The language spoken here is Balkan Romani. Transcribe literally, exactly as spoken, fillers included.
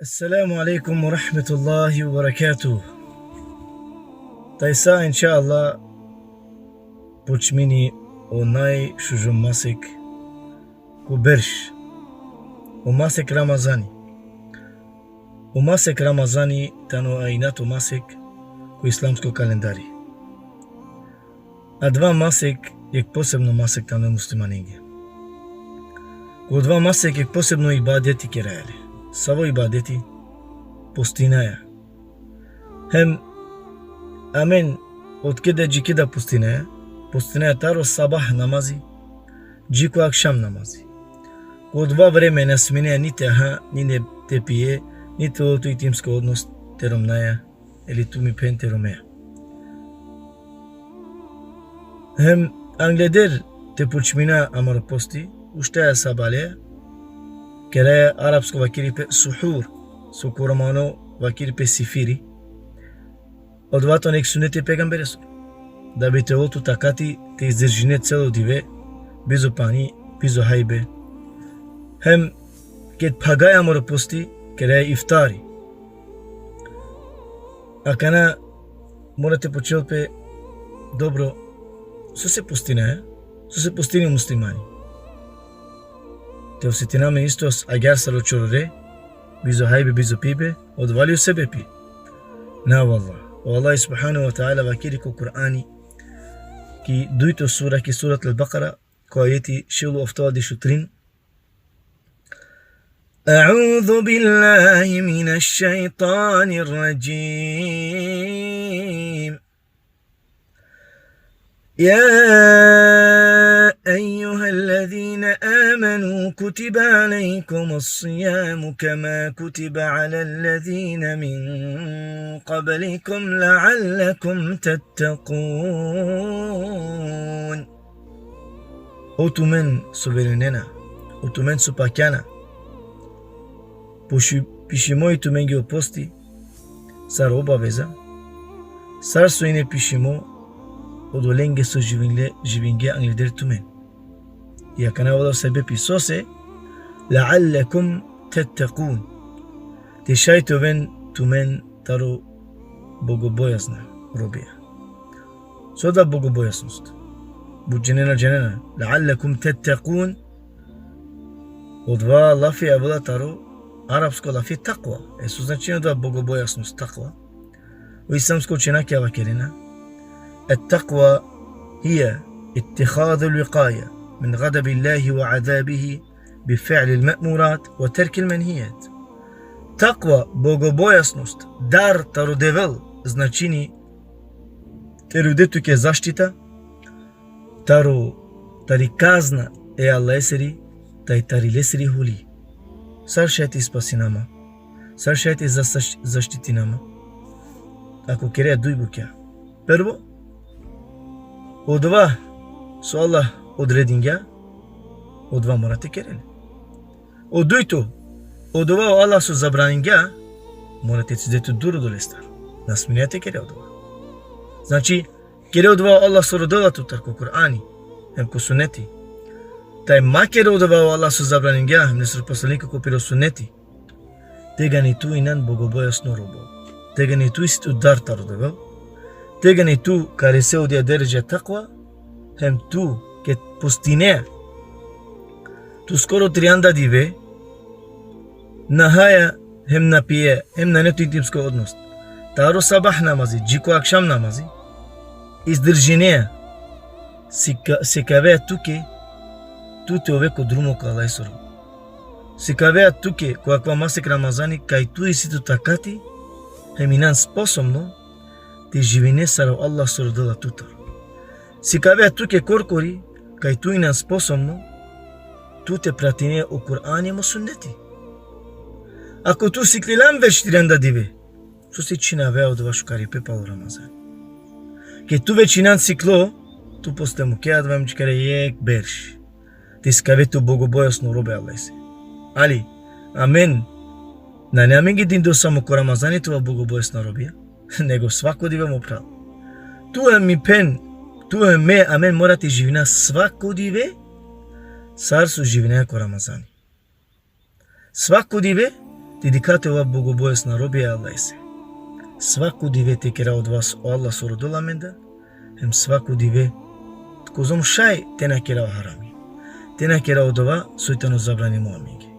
Esselamu alejkum ve rahmetullahi ve berekatuhu. Tajsa, inšallah, počmini o najšužo masek ko berš. O masek Ramazani. O masek Ramazani tano o inato masek ko islamsko kalendari. Adava masek jekh posebno masek tano e muslimanenge. Ko adava masek jekh posebno ibadeti keraja le. Savo ibadeti? Postinaja. Hem amen otkeda dži keda postinaja? Postinaja taro sabah namazi dži ko akšam namazi. Ko adava vreme na smineja ni te ha, ni te pije, ni te ol tu intimsko odnos te romnaja, ili tu mi phen te romeja. Hem angleder te počmina amaro posti, uštaja sabale, keraja, arapsko vakeri pe suhur, so ko romano vakeri pe sifiri. Odova tano jekh suneti e pejgamberesoro. Da bi te ol tu takati te izdržine celo dive, bizo pani, bizo hajbe. Hem ked phagaja amaro posti, keraja iftari. Akana mora te pučel pe: dobro, sose postinaja? Sose postini muslimani? Te osetina amen isto agjaar sar o čorore, bizo hajbe, bizo pibe, odova li o sebepi? Na, vallah. O Allah subhanahu ve teala vakeri ko Kur'ani, ki dujto sura, ki surat al-Bakara, ko ajeti šel u oftovardeš u trin: أعوذ بالله من الشيطان الرجيم. يا أيها الذين آمنوا كتب عليكم الصيام كما كتب على الذين من قبلكم لعلكم تتقون. O tumen so verujnena, o tumen so pakjana, poši-, pišimo i tumenge o posti sar obaveza, sar so ine pišimo odolenge so živinge, živinge angleder tumen. I akana avela o sebepi sose: لعلكم تتقون. Te šaj te oven tumen taro bogobojazna robija. So da bogobojaznost? But džanena, džanena. لعلكم تتقون. Odova lafi avela taro arapsko lafi takva. E so značini odova bogobojaznost, takva? O islamsko učenjakija vakerena: التقوى هي اتخاذ الوقاية من غضب الله وعذابه بفعل المأمورات وترك المنهيات. Takva, bogobojaznost, dar taro Devel, značini te rode tuke zaštita taro, tari kazna e Allahesiri, taj tari lesiri huli. Sar šaj te spasina ma? Sar šaj te zaš-, zaštitina ma? Ako kerea duj bukja. Prvo, odova so Allah odredingja, odova mora te kere le. O dujto, odova o Allah so zabraningja, mora te cide tu dur odolestar. Na smineja te kere odova. Znači, kere odova o Allah so rodela tutar ko Kur'ani, hem ko suneti. Taj ma kere odova o Allah so zabraningja, hem lesoro poslaniko ko piro suneti. Tegani tu inan bogobojazno robo. Tegani tu isi tu dar taro Devel. Tegani tu ka rese odija deredža takva, hem tu ked postinea, tu skoro trianda dive na haja, hem na pije, hem nane tu intimsko odnos. Taro sabah namazi dži ko akšam namazi izdržinea, sika-, sikavea tuke, tu te ove ko drumo ko Allahesoro. Sikavea tuke ko akava masek Ramazani kaj tu isi tu takati, hem inan sposobno te živine sar o Allah so rodela tutar. Sikavea tuke korkori kaj tu inan sposobno tu te pratine o Kur'ani hem o sunneti. Ako tu siklilan već trianda dive, sose čhinavea odova šukaripe palo Ramazani? Ked tu već inan siklo, tu posle muke adava hem džikare jekh berš te sikave tu bogobojazno robe Allahese. Ali amen, nane amenge dindo samo ko Ramazani te ova bogobojazna robija, nego svako dive, mo phral. Tu hem mi phen, tu hem me, amen mora te živina svako dive sar so živinaja ko Ramazani. Svako dive Te dikha te ova bogobojazna robija e Allahese. Svako dive te kera odova so o Allah so rodela amendar, hem svako dive kozom šaj te na kera o harami. Te na kera odova soj tano zabranimo amenge.